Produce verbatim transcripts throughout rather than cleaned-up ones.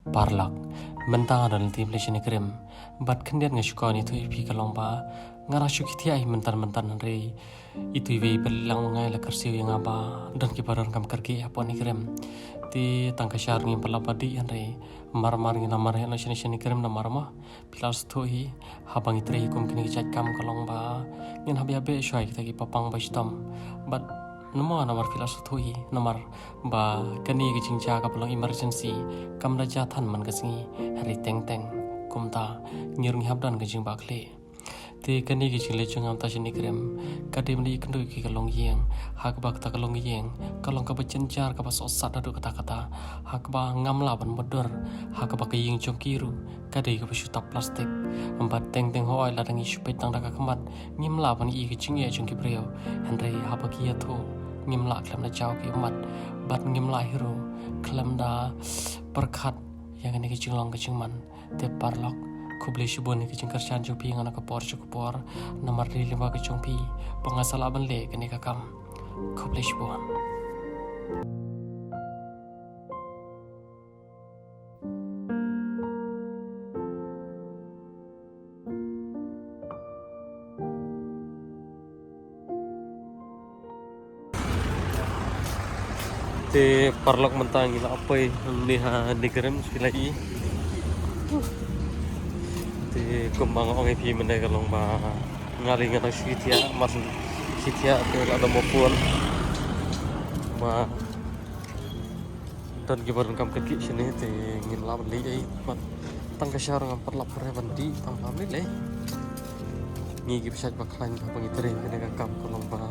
Paralok, mynta nga don lynti ban leit shane krim. Bad khyndiat nga shu kren ïa phi ka long ba nga la shu khie thiah hi mynta mynta, hynrei ito iwei i ba la long ngai la kyrsiew ïa nga ba don kiba donkam kyrkieh hapoh ne krim. Te tang ka shar ngim pat lah ban dih, hynrei mar mar ngin ïa mar hi na shane shane krim namar ma phi la sngewthuh hi, haba ngi trei hi kum kine ki jait kam ka long ba ngin hap ïa beh shuwa ïa kita ki paidbah ba shitom. Bad namar, namar phi la sngewthuh hi, namar ba kane ka jingjia kaba long emergency kam da jia than man ka sngi, hynrei teng teng kumta ngi ruh ngi hap don ka jingbakla. Te kane ka jingleit jong nga mynta shane krim ka dei ban ïakynduh ïa ka longïing, ha kaba kata ka longïing ka long kaba jynjar, kaba sohsat haduh katta katta, ha kaba ngam lah ban mutdur, ha kaba ka ïing jong ki ruh ka dei kaba shu tap plastik. Bad teng teng hooid lada ngi shu peit tang da ka khmat ngim lah ban i ka jingeh jong ki briew, hynrei haba ki ïathuh ngim lah khlem da jaw ki ummat, bad ngim lah hi ruh khlem da pyrkhat ïa kane ka jinglong ka jingman. Te paralok, khublei shibun ïa ka jingkyrshan jong phi nga na ka por sha ka por, namar dei lyngba ka jong phi ba nga sa lah ban leh kane ka kam. Khublei shibun. Te paralok, mynta ngi la poi ne ha ne krim sila i. Te kumba nga ong ïa phi mynne ka long ba nga lei nga dang shu khie thiah, mar shu khie thiah te la da mo phone ba don kiba donkam kyrkieh shane te ngin lah ban leit ei, bad tang ka shar ngam pat lah ban dih tang ba lei lei. Ngi ki ba shait ba khlaiñ haba ngi trei kane ka kam ka long ba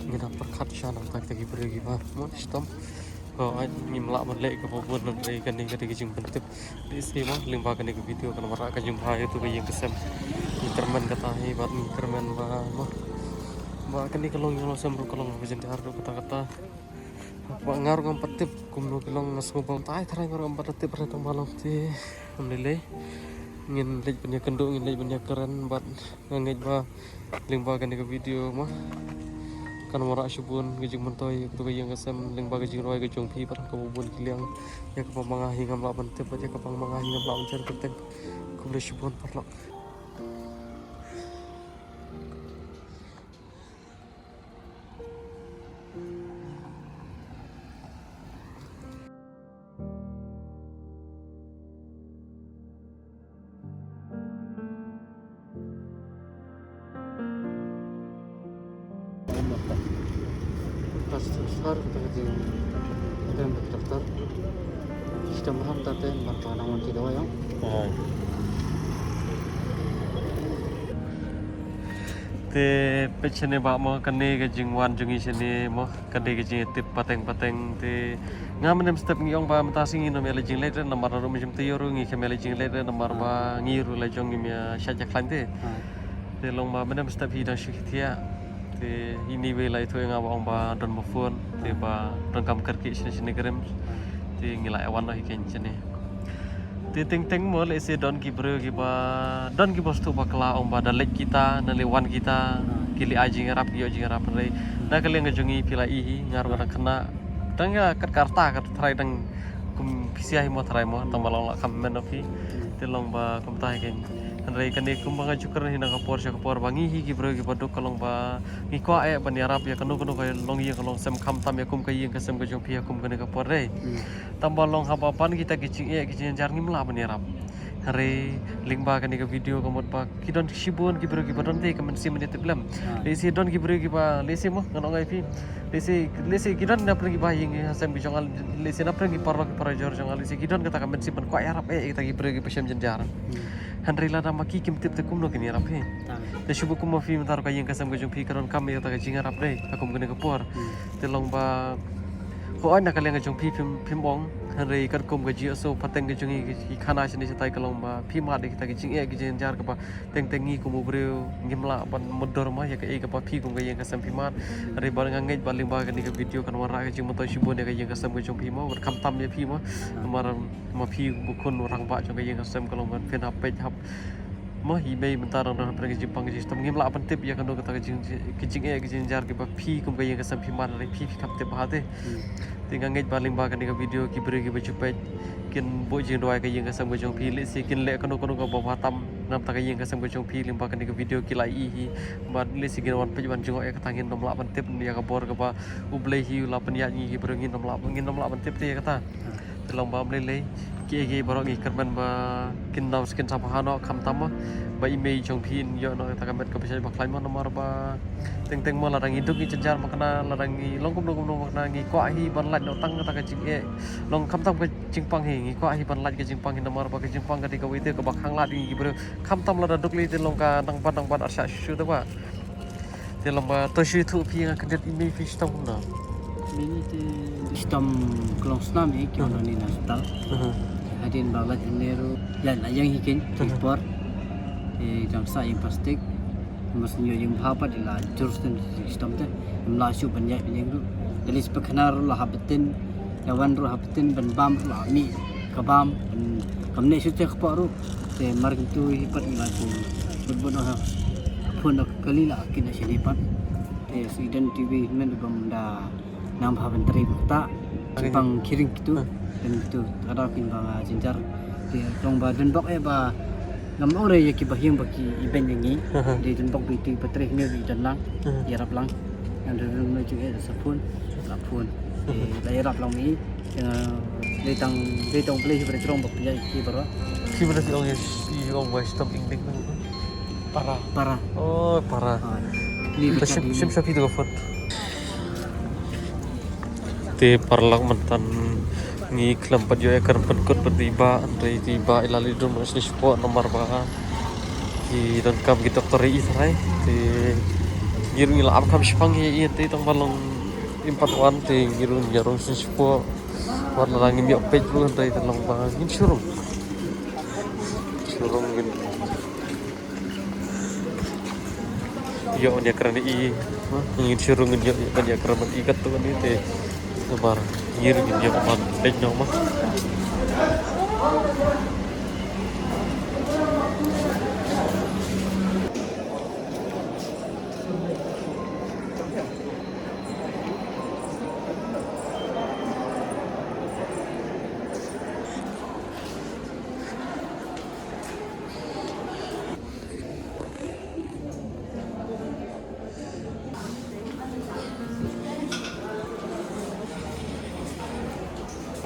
ngin hap pyrkhat sha nangta kita ki briew kiba mon shitom. Hooid, ngim lah ban leh kaba bun, hynrei kane ka dei ka jingpyntip. Te shi mo lyngba kane ka video kan wanrah ka jingbha ïa uto ka ïing ka sem. Ngi kyrmen kata hi bad ngi kyrmen ba mo ba kane ka longïing longsem ruh ka long kaba jynjar ruh katta katta. Ba nga ruh ngam pat tip kumno ki long, nga sngew ba mynta ai tharai nga ruh ngam pat tip re tang ba long te. Ngam lei lei. Ngin leit ban ïakynduh, ngin leit ban ïakren bad nga ngeit ba lyngba kane ka video mo kan wanrah shibun ka jingmyntoi ïa kato ka ïing ka sem lyngba ka jingrwai ka jong phi bad kaba bun ki liang ïa kaba ma nga hi ngam lah ban tip bad ïa kaba ma nga hi ngam lah ban jan kyrteng. Khublei shibun paralok. Pas sar ta jing dem daftar. Sistem ram ta te mar pa nang wan ki dawa yang. Te peit shane ba mo kane ka jingwan jong ngi shane mo. Ka dei ka jingtip pateng pateng te. Nga mynne mynstep ngi ong ba mynta shi ngin ym ïaleit jingleit re namar ruh mynshim te ïoh ruh ngi khlem ïaleit jingleit re namar ba ngi ruh la jong ngim ïa shait ïa khlaiñ te. Te long ba mynne mynstep hi dang shu khie thiah. Te ini wei la ïathuh ïa nga ba ong ba don mo phone te ba donkam kyrkieh shane shane krim. Te ngi la ïa wan noh hi keiñ shane. Te teng teng mo lehse don ki briew kiba don kiba sngewthuh bakla ong ba da leit kita, da leit wan kita, ki leit ai jingïarap, ki ïoh jingïarap, hynrei na ka liang ka jong ngi phi la i hi, nga ruh nga dang khynnah. Dang ïa kat ka rta ka tharai dang kum phi sngewsih hi mo tharai mo, tang ba long la kham men noh phi. Te long ba kumta hi keiñ. Hynrei kane kumba nga ju kren hi na ka por sha ka por ba ngi hi ki briew kiba duk ka long ba ngi kwah eh ban ïarap ïa kano kano ka longïing ka longsem, khamtam ïa kum ka ïing ka sem ka jong phi ha kum kane ka por re. Tang ba long haba pan kita ki jingeh ki jingjynjar ngim lah ban ïarap. Hynrei lyngba kane ka video ka mut ba ki don shibun ki briew kiba don te ka mynsiem ban ïatip lem. Lehse don ki briew kiba lehse mo ngan ong ïa phi. Lehse lehse ki don na pdeng kiba ïing ha sem ki jong nga, lehse na pdeng ki paralok ki parajor jong nga, lehse ki don kata ka mynsiem ban kwah ïarap eh kita ki briew kiba shem jynjar. Hynrei lada ma ki kim tip te kumno kin ïarap hi. Te shu buh kum ma phi mynta ruh ka ïing ka sem ka jong phi ka donkam ïa kata ka jingïarap re ha kum kane ka por. Te long ba hooid na ka liang ka jong phi phim phim ong, hynrei katkum ka jingïasoh pateng ka jong ngi ki khana shane shatai ka long ba phi mad ïa kita ki jingeh ki jingjynjar kaba teng teng ngi kum u briew ngim lah ban mutdur ma ïa kaei kaba phi kum ka ïing ka sem phi mad. Hynrei ba nga ngeit ba lyngba kane ka video kan wanrah ka jingmyntoi shibun ïa ka ïing ka sem ka jong phi mo, bad khamtam ïa phi mo. Namar ma phi u khun u rangbah jong ka ïing ka sem ka long ban phin hap peit hap mo i mei mynta dang don hapdeng ka jingpang ka jingshitom, ngim lah ban tip ïa kano kata ka jing ka jingeh ka jingjynjar kiba phi kum ka ïing ka sem phi mad, hynrei phi phi kham tip bha te. Te nga ngeit ba lyngba kane ka video ki briew kiba ju peit kin buh jingduwai ka ïing ka sem ka jong phi, lehse kin leh kano kano kaba bha tam namar ka ïing ka sem ka jong phi lyngba kane ka video ki la ïohi bad lehse kin wan peit ban jngoh ïa kata, ngin nym lah ban tip ïa ka bor kaba U Blei hi u la pynïaid ngi ki briew, ngin nym lah, ngin nym lah ban tip te ïa kata. Te long ba ym lei lei kiei kiei baroh ngi kyrmen ba kin nang, kin sa bha noh, khamtam mo ba i mei jong phi in ïoh noh ïa kata ka met kaba shait ba khlaiñ mo, namar ba teng teng mo lada ngi duk ngi jynjar makna, lada ngi long kumno kumno makna, ngi kwah hi ban lait noh tang kata ka jingeh, long khamtam ka jingpang hi, ngi kwah hi ban lait ka jingpang hi, namar ba ka jingpang ka dei kawei te kaba khanglad ïa ngi ki briew, khamtam lada duk lei te long ka nang bad nang bad ar shah shuh shuh te ba. Te long ba to shu ïathuh phi, nga kynduh i mei phi shitom kumno? Mei te shitom ka long snam hi, ki wan hangne na hospital. Hadien ba lait hangne ruh, lait la ïeng hi kein ki por. Te dang sah ïing plastik. Mas ngi ïoh ïing bha pat, i la jur shen shitom te. Ym lah shuh ban ïaid ban ïeng ruh. Te leit pakhana ruh la hap btin. Ïa wan ruh hap btin, ban bam ruh la mih ka bam. Ban kam ne shuh te kpoh ruh. Te mar kyntu hi pat i la shu bud bud noh ha phone, da ka kali la kit na shane pat. Te Sweden T V men bam da nang bha ban trei kata. Jingpang khiring kitu. Dan kitu ka dei kin ba jynjar. Te tang ba don bok eh ba ngam ong re ïa ki ba hiang ba ki i ben ïa ngi. Dei don bok ba itu ba trei ngi i don lang. Ïarap lang. Ngan don ngi ju eh sa phone. La phone. Te la ïarap lang mi. Dei tang, dei tang U Blei hi ba dei trong ba pynïaid ïa ki baroh. Ki ba dei ong ïa, ong ba shitom ing ding nang. Para. Para. Oh, para. Te shim, shim sha phi tu ka phone. Te paralok, mynta ngi khlem pat ïoh ïa ka rem pynkut bad i bah, hynrei i bah i la leit dum shisha shapoh namar ba ki donkam ki doktor ïa i tharai. Te ngi ruh ngi la ap kham shiphang ïa i te tang ba long im pat wan, te ngi ruh ngi rung shisha shapoh. Wat la ngim ïoh peit ruh hynrei te long ba ngin shu rung. Shu rung ngin ïoh ïa kren i, ha? Ngin shu rung ngin ïoh ïa kren i katto katne te. Namar ngi ruh ngin ïoh ban peit noh ma.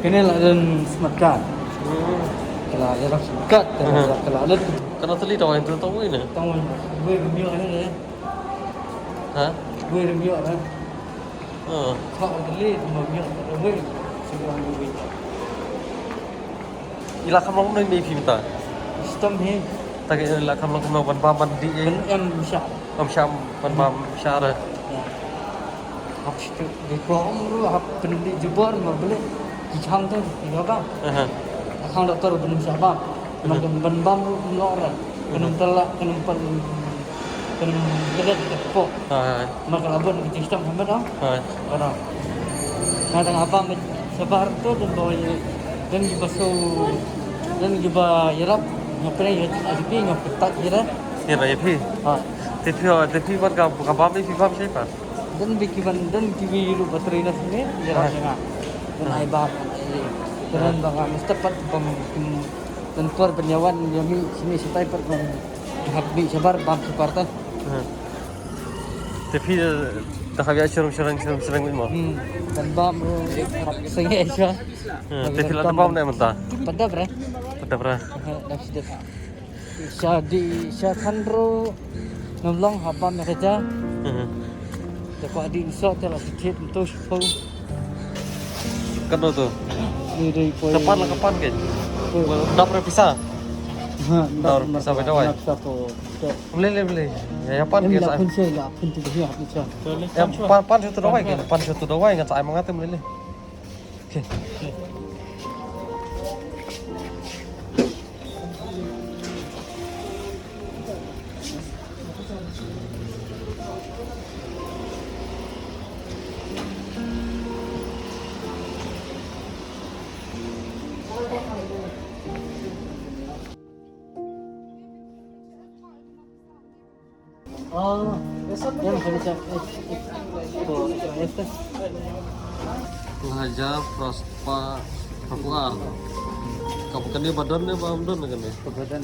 Kane la don smart card. Hmm. Ka la ïarap smart card, ka la, ka la lut. Ka la tylli tang wei, tang wei ne? Tang wei, wei rem ïoh ne. Ha? Wei rem ïoh ne. Oh. Tang wei tylli, rem ïoh, wei. Shu wan wei. I la kham long kumno i mei phi mynta? Shitom hi. Ta ka i la kham long kumno, ban bam ban dih i? Ban em shah. Em shah ban bam shah re. Ïa. Hap shitom, dei ko ong ruh hap pyndih jubor, mar ba leh ki chang te ki ïoh bam. Aha. Khang doktor ban em shah bam. Mar ban bam ruh kumno re. Kan ym tela, kan ym pan, kan ym tela ka pok. Hai. Mar ka la bun ki shitom ha met ah. Hai. Ora. Nga tang haba me shabar to don ba ïa, don kiba shu, don kiba ïarap, nga pynai ïa, ïa phi, nga pyntat ïa ra. Ïa ra ïa phi. Ha. Te phi, te phi wan ka, ka bam ïa phi bam shaei pat? Don ba ki ban, don kiba ïa ruh ba trei na sini, ïarap ïa nga. Don ai bam, ai. Don ba nga mesti pat bam, don por ban ïa wan ïa mih sini shatai pat bam. Hap mih shabar bam shabar ta. Hmm. Te phi, eh, da hap ïa shyrung shyrung shyrung shyrung mo? Hmm. Ban bam ruh hap sngewsih. Hmm. Te phi la da bam ne mynta? Pat dep re. Pat dep re. Aha, da sdep. Sha dih sha khan ruh ngam long, hap bam ïa ka ja. Hmm. Te kwah dih ngi soh te la shu thied ntu shiphew. Katno to? Ni dei poi. Ka pan la ka pan ke. Poi. Dap re pisa. Ha, dap re pisa ba dawai. Dap pisa ko. Ym lei lei, ym lei. Ïa, ïa pan ke sa. Em, la phun sha, la phun tu ïa pisa. Em, pan, pan sha tu dawai ke, pan sha tu dawai ngan sa ai ma nga te, ym lei lei. Okay. Oh, em, em, em, em, em, em, em, em. Hajar phra spah phra phew ar. Ka kane ba don ne ba ym don kane? Ka ba don.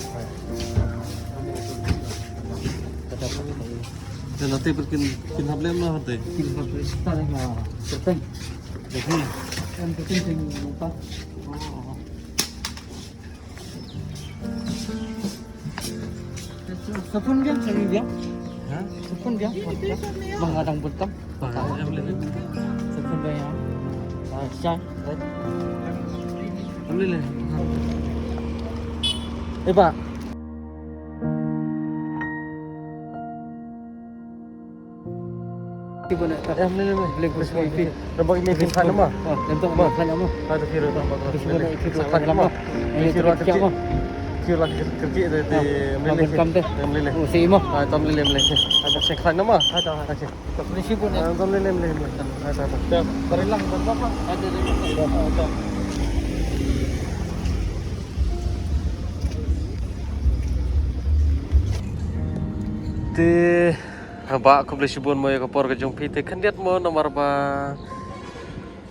Te nangta pat kin, kin hap lem na hate? Kin hap lem sita na kyrteng. Em kyrteng jingmut. Sa phone biang, sa phone biang. Ha? Sa phone biang. Ba nga dang bud tam. Ba nga dang bud tam. Sa phone biang. Ah, sa. Em lei lei. Eh, ba. Em lei lei. Link plus wifi. Nampak ini pin khan nama? Ah, nampak pin khan nama? Ada kira nampak. Pin khan nama? Pin khan nama? Pin khan nama? Kira lagi kerja di, di, ah, em lei lei. Welcome deh. Em lei lei. Oh, si Imo. Ah, tam lei lei, em lei lei. Ada pin khan nama? Ada. Okey. Tak boleh sibuk ni. Ah, tam lei lei, em lei lei. Ada, ada. Dah, berilang berapa? Ada, ada. Ada. Te haba khublei shibun mo ïa ka por ka jong phi te khyndiat mo namar ba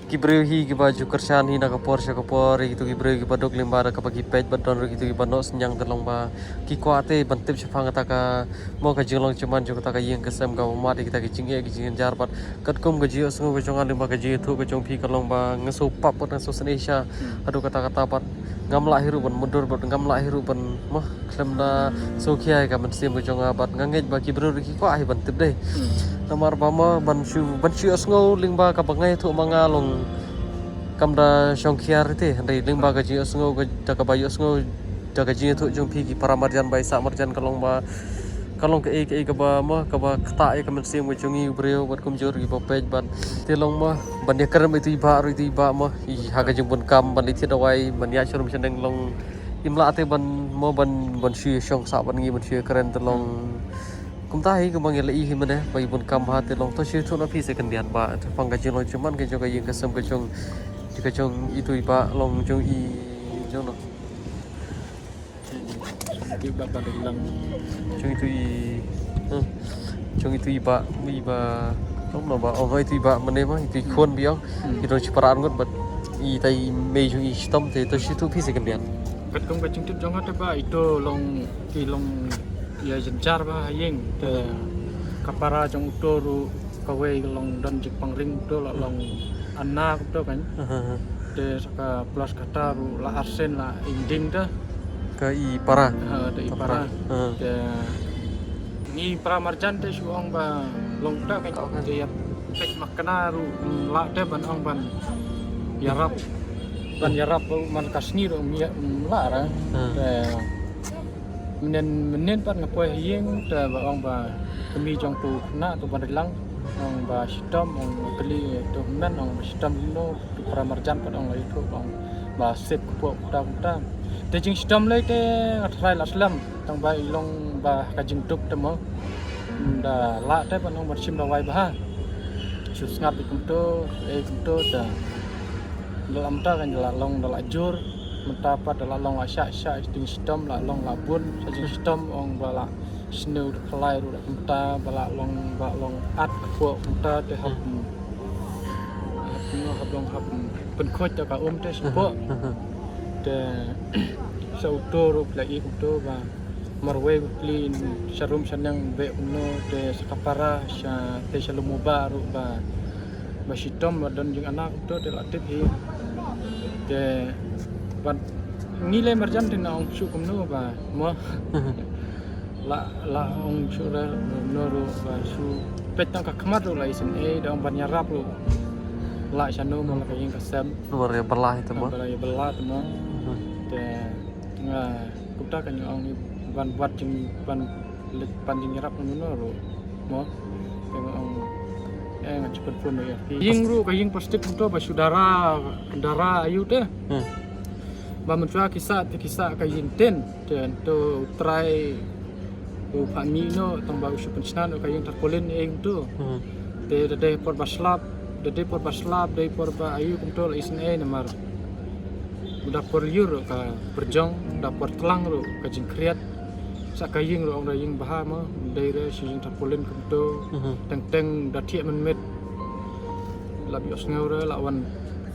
ki briew hi kiba ju kyrshan hi na ka por sha ka por, ïa kito ki briew kiba duk lyngba da kaba ki peit bad don ruh kito kiba noh synñiang te long ba ki kwah te ban tip shaphang kata ka mo ka jinglong jingman jong kata ka ïing ka sem kaba mad ïa kita ki jingeh ki jingjynjar bad katkum ka jingïohsngew ka jong nga lyngba ka jingïathuh ka jong phi ka long ba nga sngewpap bad nga sngewsynei sha haduh katta katta bad ngam lah hi ruh ban mutdur bad ngam lah hi ruh ban mo khlem da sngewkhia ïa ka mynsiem ka jong nga bad nga ngeit ba ki briew ruh ki kwah hi ban tip dei. Namar ba mo ban shu, ban shu ïohsngew lyngba kaba nga ïathuh ma nga long kam da shongkhia te, hynrei lyngba ka jingïohsngew ka, da kaba ïohsngew da ka jingïathuh jong phi ki para marjan ba i sah marjan ka long ba ka long kaei kaei kaba mo kaba ktah ïa ka mynsiem ka jong ngi u briew bad kumjuh kiba peit bad te long mo ban ïakren ïa itu i bah ruh itu i bah mo i ha ka jingbun kam ban leit thied dawai ban ïaid sharum shaneng long im lah te ban mo ban, ban shu ïashong sah bad ngi ban shu ïakren te long. Kumta hi kumba ngi la i hi mynne ba i bun kam bha te long to shu ïathuh na phi sa khyndiat ba shaphang ka jinglong jingman ka jong ka ïing ka sem ka jong ka jong itu i bah long jong i jong no. Ki ba ba dei lang. Jong itu i, hmm. Jong itu i bah, i bah, long no ba, oh itu i bah mynne ba, itu i khun biang, i dang shi para arngut bad i tai mei jong i shitom te to shu ïathuh phi sa khyndiat. Katkum ka jingtip jong nga te ba ito long, i long ïa jynjar ba ha ïing te ka para jong uto ruh kawei long don jingpang ring uto la long ana uto kan. Aha, aha. Te sa ka plus kata ruh la arsen la inding te. Ka i para. Ha, te i para. Aha. Te ngi para marjan te shu ong ba long ta kan. Te ïa pek makna ruh, mm, la te ban ong ban ïarap. Ban ïarap ba man ka sngi ruh, mm, la ra. Aha. Te Mynnin, mynnin pat nga poi ha ïing te ba ong ba kmie jong tu khynnah tu ban ri lang, ong ba shitom, ong kylli tu hynmen, ong ba shitom ino, tu para marjan pat ong la ïathuh ba ong ba sep kpoh kumta kumta. Te jingshitom lei te nga tharai la slem tang ba i long ba ka jingduk te mo. Da lah te ban ong ban shim dawai bha. Shu sngap i kumto, eh kumto te. Da la mynta kan da la long da la jur. Mynta pat da la long la shah shah jingshitom la long la bun sa jingshitom ong ba la sniew da khlai ruh da kumta ba la long ba long at kpoh kumta te hap, hmm, hap, no, hap long hap, hmm, pynkhuid da ka um te shapoh. Te sa uto ruh phi la i kumto ba marwei ba pli sharum shaneng beh kumno te sa ka para sha te sha lum u bah ruh ba ba shitom ba don jingana kumto te la tip hi. Te ban ngi lei marjan te na ong shu kumno ba mo. La, la ong shu ra kumno ruh ba shu peit tang ka khmat ruh la isynei da ong ban ïarap ruh. La shano mo la ka ïing ka sem. Ruh ba la ïa bylla hi te mo. Ba la ïa bylla te mo. Te nga kumta ka ngi ong ni ban wat jing ban leit pan jingïarap kumno ruh mo. Te nga ong eh nga shu pynphone ïa phi. Ïing ruh ka ïing plastik kumto ba shu dara, dara ayu te. Hmm. Ba mynshuwa ki sah te ki sah ka ïing tin te to u trai u pha mi no tang ba u shu pynshna no ka ïing tarpaulin eh kumto. Hmm. Te da dei por ba slap, da dei por ba slap, dei por ba ayu kumto la isynei namar. Da por lyiur ka pyrjong, da por tlang ruh ka jingkhriat. Sa ka ïing ruh ong da ïing bha mo, dei re shi jingtarpaulin kumto. Mhm. Teng teng da thiah mynmiet. La ïohsngew re la wan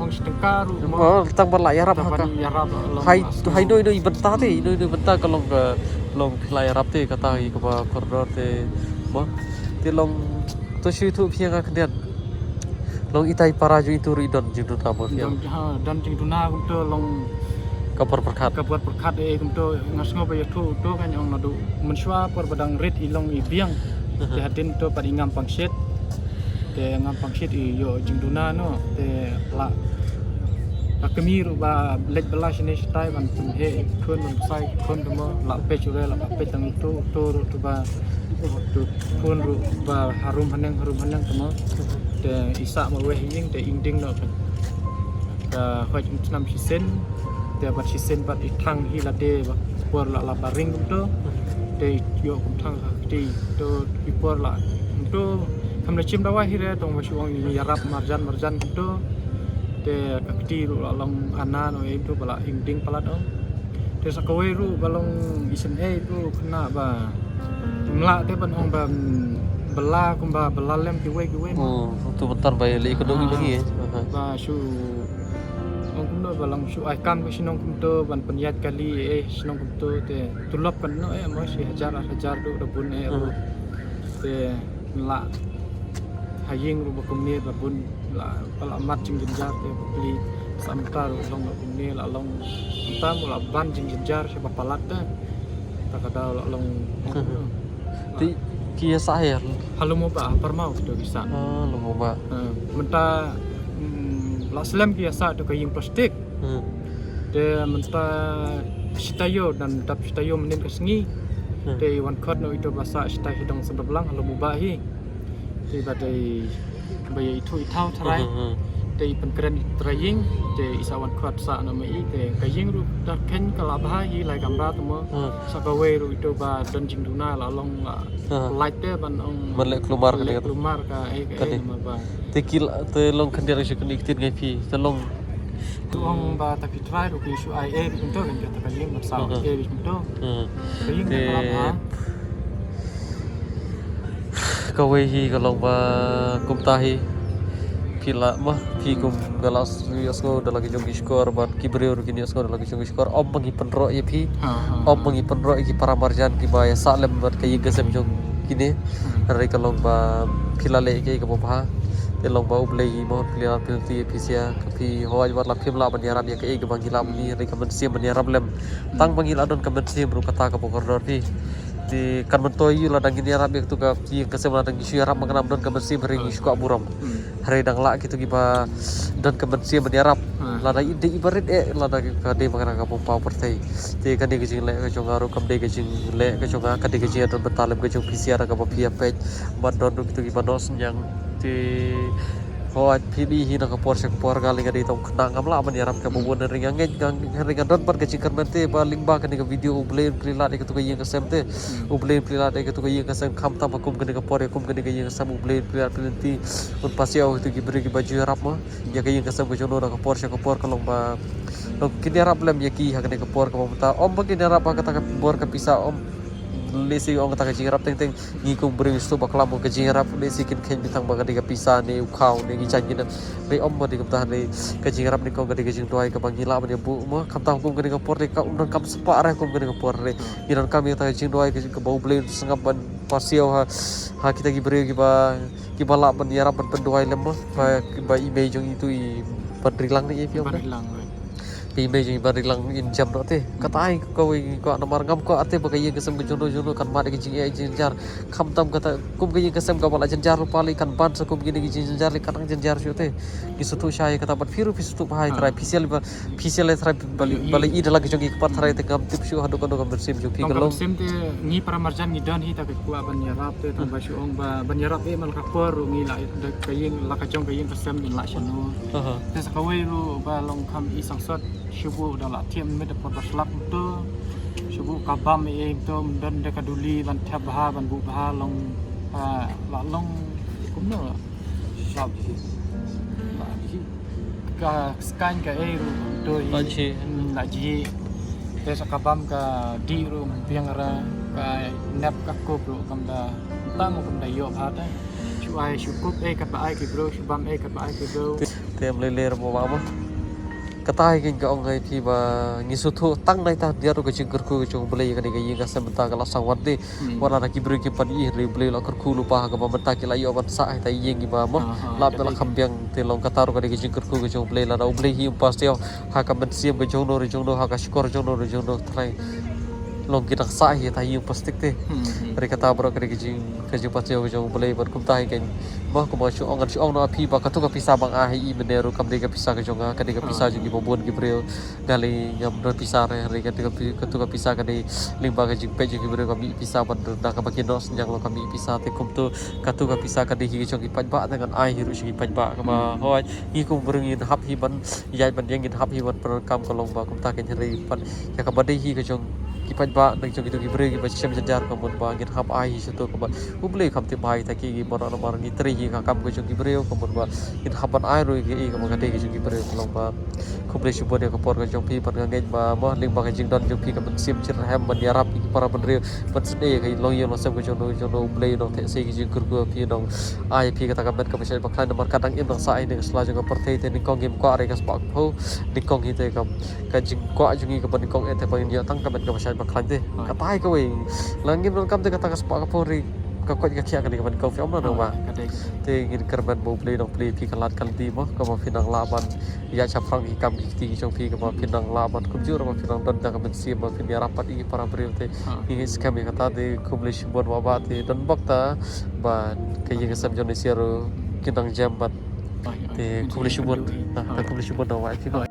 hong shi tyngka ruh mo. Mo, tang ba lah ïarap ha ka. Ban ïarap long. Hai, hai doi doi bynta te, doi doi bynta ka long ka, long phi lah ïarap te kata ïa kaba kordor te mo. Te long to shu tu phi nga khyndiat. Long itai para ju itu ruh i don jingduna mo phi. Don, ha, don jingduna kumto long ka por pyrkhat. Ka por pyrkhat, eh, kumto nga sngew ba ïathuh to kan ong naduh mynshuwa por ba dang rit i long i biang. Te hadien to pat i ngam pangshit. Te ngam pangshit i ïoh jingduna noh. Te lah ka kmie ruh ba leit bylla shane shatai ban pynheh i khun ban pynshai i khun te mo, lah peit u re lah peit tang uto uto ruh te ba tu khun ruh ba harum haneng harum haneng te mo. Te i sah marwei ha ïing te i ing ding noh. Ka hoid um tnam shisien. Te bad shisien bad i thang hi lade ba por la la baring kumto. Te i ïoh kum thang ha kti to i por la kumto. Kam da chim dawai hi re tong ba shu ong i ïarap marjan marjan kumto. Te ka kti ruh la long ana no ei to ba la ing ding palat ong. Te sa kawei ruh ba long isynei ruh khynnah ba mlah te ban ong ba bylla kumba bylla lem kiwei kiwei mo. Oh, to batar ba ïaleh ka dong i ba hi eh. Ba shu ong kumno ba long shu ai kam ka shnong kumto ban pynïaid kali eh shnong kumto te tulop kan no eh mo shi hajar ar hajar do da bun eh ruh. Te lah ha ïing ruh ba kumne ba bun lah ba lah mat jingjynjar te ba pli sa mynta ruh long ba kumne lah long mynta mo lah ban jingjynjar sha ba palat te ta ka daw lah long. Ti ki ïa sah ïa ha Lum U Bah ha Parmau kito ki sah. Ah, Lum U Bah. Mynta lah slem ki ïa sah to ka ïing plastik. Te mynta shi taïew dan dap shi taïew mynnin ka sngi. Te i wan khot noh ito ba sah shi taïew hi dong sendrop lang ha Lum U Bah hi. Te ba dei ba ïa ithuh ithaw tharai. te i pynkren i trai ïing, te i sa wan khot sa na ma i, te ka ïing ruh da kheiñ ka la bha hi lai kamra te mo. Ha. Sa kawei ruh ito ba don jingduna la long la Ha. lait te ban ong Ban leh klumar ka leh dei. Klumar ka ei ka Ka ei dei. Namar ba Te ki la, te long khyndiat shu kyndiat ktien ngai phi, te long. Tu ong ba ta phi trai ruh ki shu ai ei ruh ito kan ka ta ka ïing ban sa Ha. ei ruh ito. Hmm. Ka ïing Te ka la bha. kawei hi ka long ba kumta hi. Phi la ma, phi kum ka la ïohsngew da la ki jong ki shkor bad ki briew ruh kin ïohsngew da la ki jong ki shkor. Ym ba ngi pynroh ïa phi. Ha, ha. Ym ba ngi pynroh ïa ki para marjan kiba ïa sah lem bad ka ïing ka sem jong kine. Hynrei ka long ba phi la leh kaei kaba bha. Te long ba U Blei hi mo, phi la pynti ïa phi sia, ka phi hoi bad la phim lah ban ïarap ïa kaei kaba ngi lah ban ïa, hynrei ka mynsiem ban ïarap lem. Tang ba ngi la don ka mynsiem ruh kata kaba kordor phi. Te kan myntoi ïa lada ngin ïarap ïa katu ka ïing ka sem, lada ngi shu ïarap ma ka nam don ka mynsiem, hynrei ngi shu kwah burom. Hynrei dang lah kito kiba don ka mynsiem ban ïarap. Lada i dei iba rit eh, lada ka dei ma ka bym paw pyrthei. Te kane ka jingleh ka jong nga ruh kam dei ka jingleh ka jong nga, ka dei ka jingïadon bynta lem ka jong phi sia da kaba phi ïa peit. Bad don ruh kito kiba noh synñiang. Te hooid phi dei hi na ka por sha ka por, nga lei nga dei tang u khynnah, ngam lah ban ïarap kaba bun, hynrei nga ngeit, nga, hynrei nga don pat ka jingkyrmen te ba lyngba kane ka video U Blei un plie lad ïa katu ka ïing ka sem te. U Blei un plie lad ïa katu ka ïing ka sem, khamtam ha kum kane ka por ïa kum kane ka ïing ka sem, U Blei un plie lad plie lynti. Un pasiaw ïa kito ki briew kiba ju ïarap mo ïa ka ïing ka sem ka jong no na ka por sha ka por, ka long ba long kin ïarap lem ïa ki ha kane ka por kaba mynta. Ym ba kin ïarap ha kata ka bor ka pisa, ym. Lehse ong kata ka jingïarap teng teng ngi kum briew ngi sngewthuh bakla mo, ka jingïarap lehse kin kheiñ beit tang ba ka dei ka pisa ne u khaw ne ki jaiñ ki nam. Hynrei ym ba dei kumta, hynrei ka jingïarap ne kong ka dei ka jingduwai kaba ngi lah ban ïa buh mo. Khamtam ha kum kane ka por te ka um donkam spah re kum kane ka por re. Ngi donkam ïa kata ka jingduwai kaba U Blei un sngap ban pasiaw ha, ha kita ki briew kiba, kiba lah ban ïarap ban pynduwai lem mo. Ba, ba i mei jong i tu i Banrilang ne i phi ong. Banrilang. Ba i mei jong i Banrilang in jem noh te. Kata ai kawei ngi kwah, namar ngam kwah te ba ka ïing ka sem ka jong no jong no kan mad ïa ka jingeh jingjar. Khamtam kata kum ka ïing ka sem kaba la jynjar ruh pali kan ban sa kum kine ki jingjynjar lei, kan nang jynjar shuh te. Ngi sngewthuh shai kata bad phi ruh phi sngewthuh bha ïa trai, phi sia lei ba, phi sia lei trai ba lei, ba lei i da la ki jong ki kpat trai te ngam tip shuh haduh katno ka mynsiem jong phi ka long. Ka mynsiem te ngi para marjan ngi don hi ta ka kwah ban ïarap te, tang ba shu ong ba ban ïarap eh man ka por ruh ngi la da ka ïing la ka jong ka ïing ka sem in la shano. Te sa kawei ruh ba long kham i sangsot shu buh da la thiam mit da por ba slap to. Shu buh ka bam eh to don da ka duli ban thep bha ban buh bha long, ah, la long kumno la, la hi ka skaiñ ka ei ruh to hi. La jhi. Hmm, la jhi. Te sa ka bam ka dih ruh biang ra, ka nep ka kup ruh kam da tam kam da ïoh bha te. Shu ai shu kup ei kat ba ai ki briew, shu bam ei kat ba ai ki briew. Te ym lei lei ruh mo ba mo. Kata hi kein ka ong hai phi ba ngi sngewthuh tang nai ta dia ruh ka jingkyrkhu ka jong U Blei kane ka ïing ka sem mynta ka la sangwan te. Wat la da ki briew kim pan i hynrei U Blei la kyrkhu lypa ha kaba mynta ki la ïoh ban sah ha ita i ïing kiba mo. La phi la kham biang te long kata ruh ka dei ka jingkyrkhu ka jong U Blei, lada U Blei hi um pasiaw ha ka mynsiem ka jong no re jong no, ha ka shkor jong no re jong no, trai long ki dang sah hi ha ita i ïing plastik te. Hynrei kata baroh ka dei ka jing, ka jingpasiaw ka jong U Blei bad kumta hi kein. Mo kumba shu ong ngan shu ong noh ha phi ba katu ka pisa ba nga ai ha i mynne ruh kam dei ka pisa ka jong nga, ka dei ka pisa jong kiba bun ki briew. Nga lei ngam don pisa re, hynrei katu ka pi-, katu ka pisa ka dei lyngba ka jingpeit jong ki briew ka mih pisa ban da kaba ki noh synñiang long ka mih pisa te kumtu katu ka pisa ka dei hi ka jong ki paidbah te ngan ai hi ruh sha ki paidbah kaba hooid ngi kum briew ngin hap hi ban ïaid ban ïeng, ngin hap hi ban pyndonkam ka long ba kumta kein hynrei pat ïa kaba dei hi ka jong ki paidbah na jong kito ki briew kiba shem jynjar ka mut ba ngin hap ai hi sha to kaba U Blei kham tip bha ïa kita ki, ki baroh namar ngi trei hi ka kam ka jong ki briew ka mut ba ngin hap ban ai ruh ïa ki, ïa kaba ka dei ka jong ki briew ka long ba Khublei shibun ïa ka por ka jong phi, bad nga ngeit ba mo lyngba ka jingdon jong phi ka mynsiem shitrhem ban ïarap ïa ki para bynriew, ban sngewthuh ïa ka longïing longsem ka jong no jong no, U Blei u nongtheh sei ka jingkyrkhu ïa phi, u nongai ïa phi kata ka met kaba shait ba khlaiñ, namar ka dang im dang sah hi ha kane ka sla jong ka pyrthei. Te nyngkong ngim kwah re ka spah ka phew, nyngkong hi te ka, ka jingkwah jong ngi kaba nyngkong eh te ba ngin ïoh tang ka met kaba shait ba khlaiñ te. Kata hi kawei. Lada ngim donkam te kata ka spah ka phew re, ka koit ka khiah ka dei kaba nyngkong, phi ong mo, nong ba? Te ngin kyrmen ba U Blei u nongplie ïa phi ka lad ka lynti mo, kaba phin nang lah ban ïaid shaphrang ki kam ki kti ki jong phi, kaba phin nang lah ban kumjuh ruh ba phin nang don da ka mynsiem ba phin ïarap pat ïa ki para briew te. Ngi ngeit skhem ïa kata te. Khublei shibun Wahbah te, don bok ta ba ka ïing ka sem jong ngi sha ruh kin nang jem bad te. Khublei shibun. Te khublei shibun Wahbah.